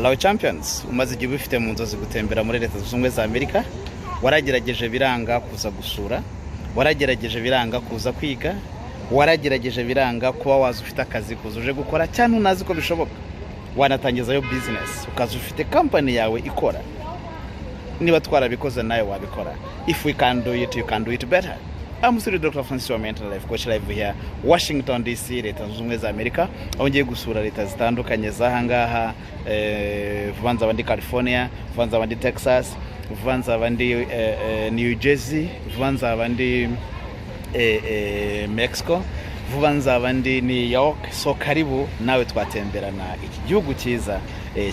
Hello champions, umaze igihe ubifite mu nzozi gutembera muri Leta Zunze Ubumwe za Amerika, waragerageje biranga kuza gusura, waragerageje biranga kuza kwiga, waragerageje biranga kuba waza ufite akazi kuza uje gukora, cyangwa unazi ko bishoboka wanatangizayo business ukaza ufite company yawe ikora. Niba twarabikoze nawe wabikora. If we can do it, you can do it better. I'm still Dr. Francis wa Mental Life Coach, live here, Washington DC, Leta Zunze Ubumwe za Amerika, aho ngiye gusura leta zitandukanye z'ahangaha. Vuba nzaba ndi California, vuba nzaba ndi Texas, vuba nzaba ndi New Jersey, vuba nzaba ndi Mexico, vuba nzaba ndi New York. So karibu nawe twatemberana iki gihugu cyiza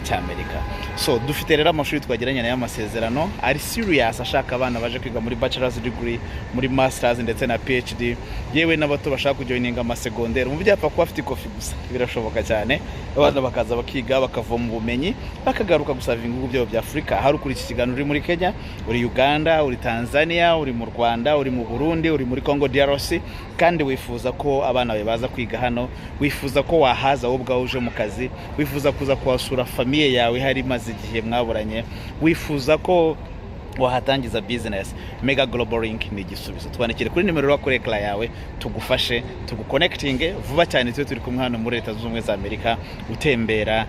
cya Amerika. So dufite rero amashuri twagiranye nayo amasezerano ari serious, ashaka abana baje kwiga muri bachelor's degree, muri masters ndetse na PhD, yewe n'abato bashaka kujoininga amasegonderi. Mu byapa kuba afite ikofi gusa birashoboka cyane, abana bakaza bakiga, bakavoma ubumenyi, bakagaruka guservinga ibihugu byabo bya Afurika. Hari ukuri iki kiganiro uri muri Kenya, uri Uganda, uri Tanzania, uri mu Rwanda, uri mu Burundi, uri muri Congo DRC, kandi wifuza ko abana bawe baza kwiga hano, wifuza ko wahaza wowe ubwawe uje mu kazi, wifuza kuza kuhasura famille yawe ihari imaze igihe mwaburanye, wifuza ko wahatangiza business, Mega Global Link ni igisubizo. Twandikire kuri nimero uri kuri écran yawe, tugufashe, tuguconnectinge vuba cyane, tube turi kumwe hano muri Leta Zunze Ubumwe za Amerika utembera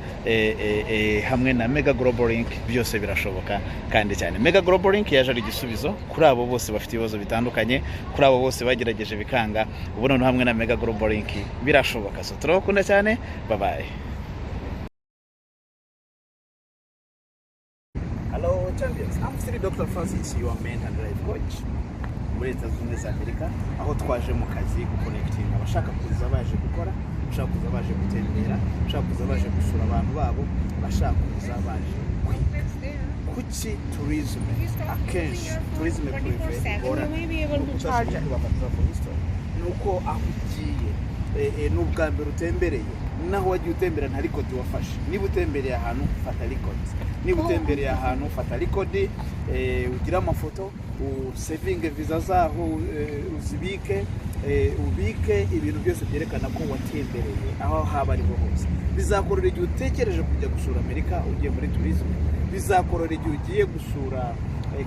hamwe na Mega Global Link. Byose birashoboka kandi cyane. Mega Global Link yaje ari igisubizo kuri abo bose bafite ibibazo bitandukanye, kuri abo bose bagerageje bikanga. Ubu noneho hamwe na Mega Global Link birashoboka. So turabakunda cyane, bye bye. Hello champions, I'm still Dr. Francis, your mental life coach muri Leta Zunze Ubumwe za Amerika, aho twaje mu kazi guconnectinga abashaka kuza baje gukora, abashaka kuza baje gutembera, abashaka kuza baje gusura abantu babo, abashaka kuza baje kwiga. Kuki tourisme akenshi, tourisme privé igorana? Ni kubaka travel history, ni uko aho ugiye ni ubwa mbere utembereye, naho wagiye utembera nta record wafashe. Niba utembereye ahantu, fata record. Niba utembereye ahantu, fata record, ugire amafoto, usavinge visa zaho, uzibike, ubike ibintu byose byerekana ko watembereye aho haba ariho hose. Bizakorera igihe utekereje kujya gusura Amerika ugiye muri tourisme, bizakorera igihe ugiye gusura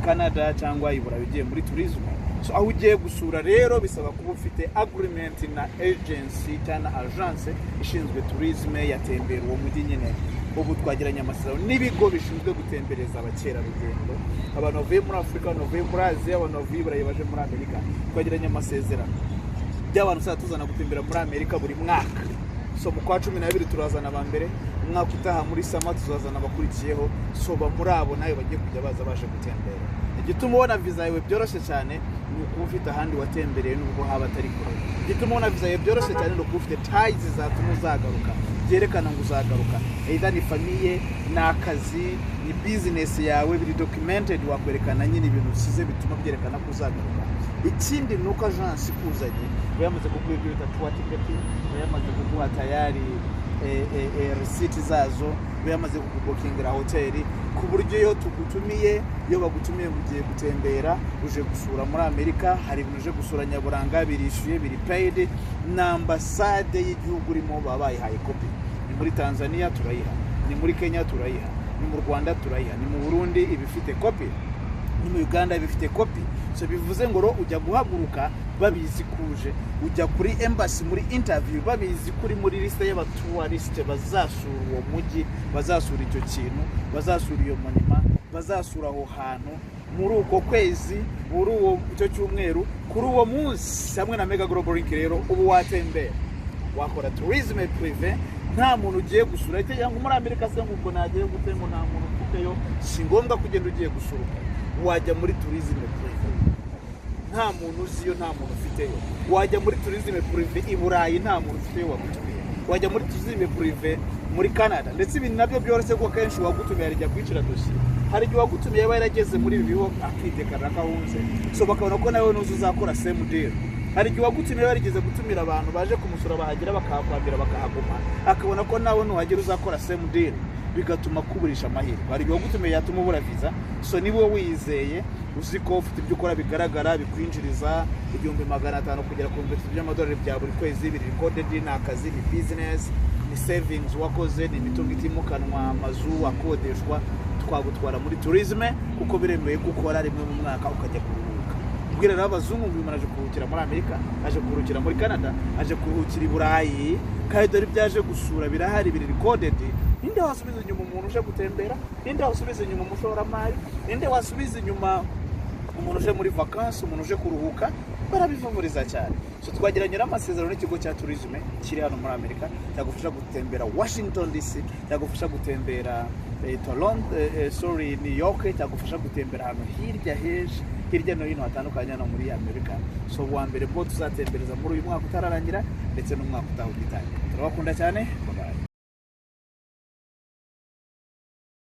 Canada cyangwa i Burayi ugiye muri tourisme. So aho ugiye gusura rero bisaba kuba ufite agreement na agency cyangwa na agence ishinzwe tourisme yatembera uwo mujyi nyine. Ubu twagiranye amasezerano n'ibigo bishinzwe gutembereza abakerarugendo, abantu bavuye muri Afurika, abantu bavuye muri Aziya, abantu bavuye i Burayi baje muri Amerika. Twagiranye amasezerano by'abantu tuzajya tuzana gutembera muri Amerika buri mwaka. So mu kwa 12 turazana aba mbere, umwaka utaha muri summer tuzazana abakurikiyeho. So ba muri abo nawe bagiye kujya baza baje gutembera. Igituma ubona viza yawe byoroshye cyane ni ukuba ufite ahandi watembereye, nubwo haba atari kure. Igituma ubona viza yawe byoroshye cyane ni ukuba ufite ties zatuma uzagaruka, byerekana ngo uzagaruka, either ni famille, ni akazi, ni business yawe, biri documented, wakwerekana nyine ibintu usize bituma byerekana ko uzagaruka. Ikindi ni uko agence ikuzanye iba yamaze kuguha ibyo bita tour ticket, iba yamaze kuguha tayari receipt zazo, iba yamaze kukubookingira hoteli, ku buryo iyo tugutumiye, iyo bagutumiye ngo ugiye gutembera, uje gusura muri Amerika, hari ibintu uje gusura nyaburanga, birishyuye, biri paid na ambasade y'igihugu urimo, baba bayihaye kopi. Ni muri Tanzania turayiha, ni muri Kenya turayiha, ni mu Rwanda turayiha, ni mu Burundi iba ifite kopi, ni mu Uganda bifite kopi. So bivuze ngo ro ujya guhaguruka babizi kuje, ujya kuri embassy muri interview babizi kuri muri liste y'abatouriste bazasura uwo mujyi, bazasura icyo kintu, bazasura iyo monument, bazasura aho hantu muri uko kwezi, muri uwo icyo cyumweru, kuri uwo munsi. Hamwe na Mega Global Link rero ubu watembera, wakora tourisme privé nta muntu ugiye gusura. Cyangwa muri Amerika se ngo ubwo nagiye gute ngo nta muntu ufiteyo? Si ngombwa kugenda ugiye gusura umuntu. Wajya muri tourisme privé nta muntu uziyo, nta muntu ufiteyo. Wajya muri tourisme privé i Burayi nta muntu ufiteyo wagutumiye. Wajya muri tourisme privé muri Canada, ndetse ibi nabyo byoroshye kuko akenshi uwagutumiye arijya kwicira dosiye. Hari igihe uwagutumiye aba yarageze muri ibi bihugu akidekarara ko ahunze, so bakabona ko nawe nuza uzakora same deal. Hari igihe uwagutumiye yarigeze gutumira abantu baje kumusura, bahagera bakahakwambira, bakahaguma, akabona ko nawe nuhagera uzakora same deal, bigatuma kuburisha amahirwe. Hari igihe uwagutumiye yatuma ubura viza. So niba wowe wiyizeye, uzi ko ufite ibyo ukora bigaragara bikwinjiriza 1500 kugera ku 3000 by'amadolari bya buri kwezi, biri recorded, ni akazi, ni business. Ni savings wakoze, ni imitungo itimukanwa, amazu akodeshwa. Twagutwara muri tourisme kuko biremewe gukora rimwe mu mwaka ukajya kuruhuka. Ubwira rero abazungu ngo uyu muntu aje kuruhukira muri Amerika, aje kuruhukira muri Canada, aje kuruhukira i Burayi, kandi dore ibyo aje gusura birahari, biri recorded. Ninde wasubiza inyuma umuntu uje gutembera? Ninde wasubiza inyuma umushoramari? Ninde wasubiza inyuma umuntu uje muri vacances, umuntu uje kuruhuka? Barabivumuriza cyane. So twagiranye amasezerano n'ikigo cya tourisme kiri hano muri Amerika, cyagufasha gutembera Washington DC, cyagufasha gutembera Toronto, sorry, New York, cyagufasha gutembera ahantu hirya henshi, hirya no hino hatandukanye hano muri Amerika. So uwa mbere bwo tuzatembereza muri uyu mwaka utararangira ndetse n'umwaka utaha ugitangira. Turabakunda cyane.